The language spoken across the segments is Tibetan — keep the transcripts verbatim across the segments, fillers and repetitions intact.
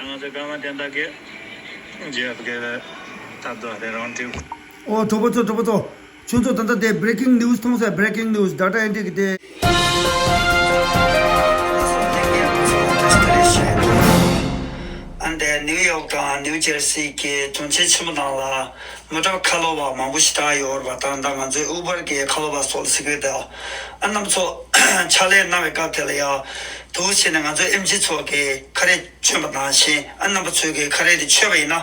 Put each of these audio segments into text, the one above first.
ང་ཚོ་སྐར་མ་བསྟན་དག་གི་རྒྱབ་ཀྱི་ཐབས་དོ་རེ་རང་ཏིའུ། ཨོ་གྲོགས་པོ་ཚོ། གྲོགས་པོ་ཚོ། ཁྱོད་ཚོ་ད་ལྟ་དེ་breaking news མཐོང་སོང་། Breaking news, Doctor Andy གི་དེ། ཨ་འདས་ནིའུ་ཡོག་དང་ནིའུ་ཇར་སི་གི་གྲོང་ཁྱེར་ཆེན་པོ་ནང་ལ་མོ་ཊ་ཁ་ལོ་བ་མང་པོ་ཞེ་དྲག་ཡོད་རེད་པ། ད་ད་ང་ཚོའི་Uber གི་ཁ་ལོ་བ་སོགས་ལ་ཟེར་གྱི་ཡོད་དེ། ཨ་རྣམ་པ་ཚོ་ཕྱག་ལས་གནང་བའི་སྐབས་དེ་ལ་ཡ་འདུག་བྱས་ནས་ང་ཚོའི་ཨེམ་ཆི་ཚོ་གི་ཁ་རས་གྱོན་པ་ནང་བཞིན། ཨ་རྣམ་པ་ཚོས་གི་ཁ་རས་དེ་མཆོད་པ་ཡིན་ན་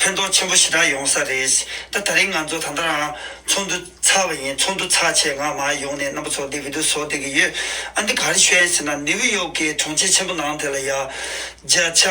ཕན་ཐོགས་ཆེན་པོ་ཞེ་དྲག་ཡོང་ས་རེད། ད་ད་རིང་ང་ཚོ་ད་ལྟ་རང་ཚོགས་འདུ་ཚར་བ་ཡིན། ཚོགས་འདུ་ཚར་བྱས་ང་མར་ཡོང་ནས་རྣམ་པ་ཚོ་འདི་བི་ཌིའོ་བཟོ་བསྡད་ཀྱི་ཡོད། ཨ་འདི་ག་རེ་ཤོད་ཡིན་ཟེར་ན། ནིའུ་ཡོག་གི་གྲོང་ཁྱེར་ཆེན་པོ་ནང་དེ་ལ་ཡ་བརྒྱ་ཆ་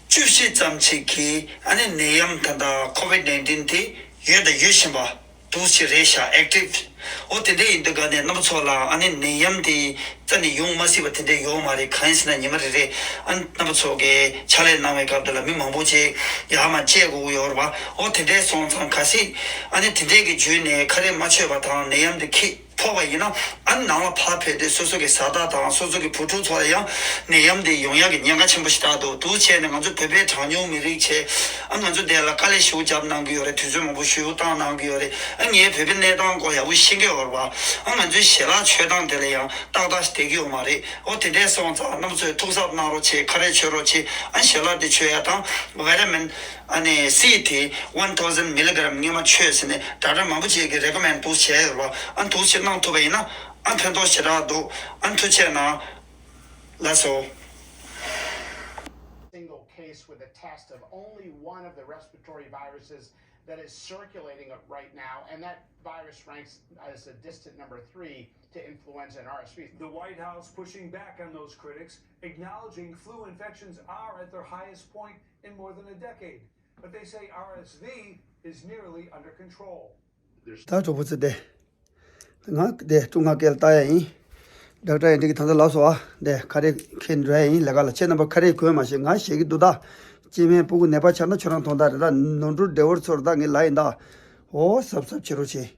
བཅུ་བཞི་ཙམ་ཅིག་གིས་ཨ་ནི་ནད་ཡམས་ད་ལྟ་ཁོ་ཝིད་ནའིན་ཊིན་དེ་ཡོད་དང་ཡོད་བཞིན་པ་འདུག་སེ་རེད་ཤག active། འོ་དེ་འདྲ་ཡིན་དུས་ག་ནས་རྣམ་པ་ཚོ་ལ་ཨ་ནི་ནད་ཡམས་དེ་རྩ་ནས་ཡོང་མ་སྲིད་པ་དེ་འདྲ་ཡོད་མ་རེད། གང་ཡིན་ཟེར་ན་ཉི་མ་རེ་རེ་ཨ་ནི་རྣམ་པ་ཚོ་གིས་ཕྱག་ལས་གནང་བའི་སྐབས་དེ་ལ་མི་མང་པོ་ཅིག་ཡར་མར་བཅད་དགོས་ཀྱི་ཡོད་རེད་པ། འོ་དེ་འདྲ་སོང་ཙང་གལ་སྲིད་ཨ་ནི་དེ་འདྲ་གི་བརྒྱུད་ནས་ཁ་རས་མ་མཆོད་པ་དང་ནད་ཡམས་དེ་ཁྱེར་ཕོག་པ་ཡིན་ན། ཨ་ནི་ནང་ལ་ཕར་ཕེབས་ཏེ་སོ་སོ་གི་བཟའ་ཟླ་དང་སོ་སོ་གི་བུ་ཕྲུག་ཚོ་ལ་ཡང་ནད་ཡམས་དེ་ཡོང་ཡག་གི་ཉེན་ཁ་ཆེན་པོ་ཞིག་རག་འདུག་འདུག་བྱས་ནས་ང་ཚོ་བོད་པའི་གྲངས་ཉུང་མི་རིགས་བྱས། ཨ་ང་ཚོ་འདི་ལ་དཀའ་ལས་ཞེ་པོ་བརྒྱབ་གནང་གི་ཡོད་རེད། དུས་ཚོད་མང་པོ་ཞེ་པོ་བཏང་གནང་གི་ཡོད་རེད། ཨ་ངས་བོད་པའི་གནས་སྟངས་སྐོར་ཡག་པོ་ཤེས་ཀྱི་ཡོད་རེད་པ། ཨ་ང་ཚོའི་ཞལ་ལག་མཆོད་སྟངས་དེ་ལ་ཡང་ཏག་ཏག་ཞིག་བསྡད་ཀྱི་ཡོད་མ་རེད། འོ་དེ་འདྲས་སོང་ཙང་རྣམ་པ་ཚོས་ཐུགས་གཟབ་གནང་རོགས་བྱེད། ཁ་རས་མཆོད་རོགས་བྱེད། ཨ་ཞལ་ལག་དེ་མཆོད་ཡ་དང་vitamin ཨ་ནི་C དེ་one thousand milligram སྔོན་མ་མཆོད་ཟེར་ནས་ཌོག་ཊར་མང་པོ་ཅིག་གིས་recommend འདུག་བྱས་ཡོད་རེད་པ། ཨ་འདུག་བྱས་གནང་ཐུབ་པ་ཡིན་ན་ཨ་ཕན་ཐོགས་ཞེ་དྲག་འདུག་ཨ་ཐུགས་རྗེ་གནང་། ལགས་སོ། Single case with a test of only one of the respiratory viruses that is circulating right now, and that virus ranks as a distant number three to influenza and R S V. The White House pushing back on those critics, acknowledging flu infections are at their highest point in more than a decade. But they say R S V is nearly under control. ད་གྲོགས་པོ་ཚོ་དེ། ང་དེ་ཀྲུང་ཧྭ་སྐད་ལ་ལྟ་ཡ་ཡིན། ཌོག་ཊར་ཨེན་ཌི་གིས་ད་ལྟ་ལབ་སོང་ཨ། དེ་ཁ་རས་འཁྱེར་འགྲོ་ཡ་ཡིན་ལས་ཀ་ལ། ཁྱེད་རྣམ་པ་ཁ་རས་གོན་མ་ཤེས། ང་ཞེད་ཀྱི་འདུག་ད། སྐྱེ་དམན་སྤུ་གུ་ནད་པ་ཆགས་ན་ཁྱོད་རང་མཐོང་ད་རེད་ད། ནོར་འཁྲུལ་འདྲ་བོར་ཚོར་ད་ངས་ལབ་ཡིན་ད། འོ་གཟབ་གཟབ་བྱེད་རོགས་བྱེད།